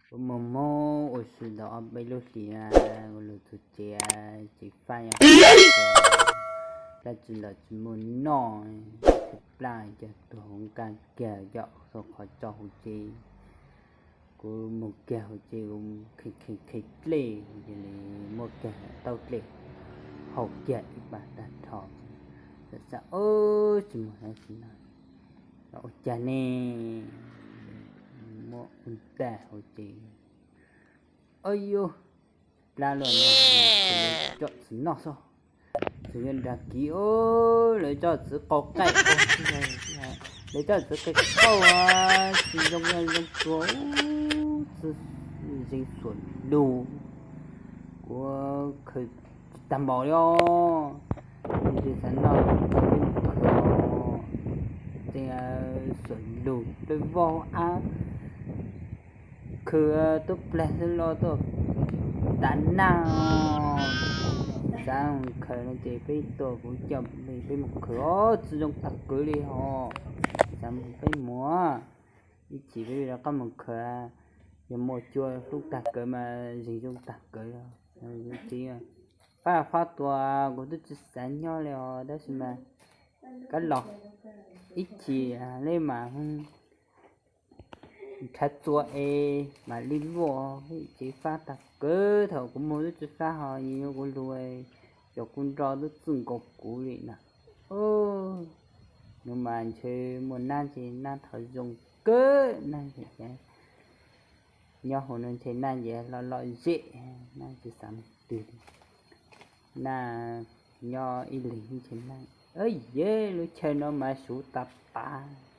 Kuv mus mus ua si tau ob peb lub hlis, kuv lug txug tsev, tsev faj yog plab tsi ntawm tsi muaj noj, tsi plab cov tuag hauv nkaag kiag cov qhov tso huv tsev. Kuv mus kiag huv tsev, kuv khe khe dlej, cia li muaj kiag tauj dlej haus kiag ib pas tag nrho. Xav xav, tsi muaj dlaab tsi noj, los ua caag ne? Muab ua ntag huv tsev, o yuj, plab luaj no, tsi noj xwb, tsi yuav dag kiv, lawv coj txiv qau qaij, lawv coj txiv qau qaij, tsi zoo zoo tuag, tsi zeeg xuam lug. Kuv khaws tsi tag npaum li os, tsi xav noj, peb mus khwv, tseem xuam lug dlej vog av, khwv tub plag xwb los tuaj tav nag. Xav mus khwv no ces peb tuaj, kuv coj peb mus khwv os, tsi zoo tag kwv li os. Xav mus peb mus, ib chim peb rov qab mus khwv, yog muaj cua hlub tag kwv mas zeeg zoo tag kwv. Fab fab tuaj, kuv twb tsi xav nyob li os, tab sis mas kab los ib chim le mas nrhav txua es mam li luaj. Tsev fab tag kwv, thaum kuv mus twb tsi fab ho, nws yuav kuv lug, cov kuv nrog twb txwj nkaus kuv li na. Nws mas ntshe muaj nab ces nab thov zoo kawg, nab nyob hauv no ntshe nab ces lom lom zem, nab tsi xav mus twg li. Nab nyob ib leeg ntshe nab, yej lub chaw no mas suv tas tas.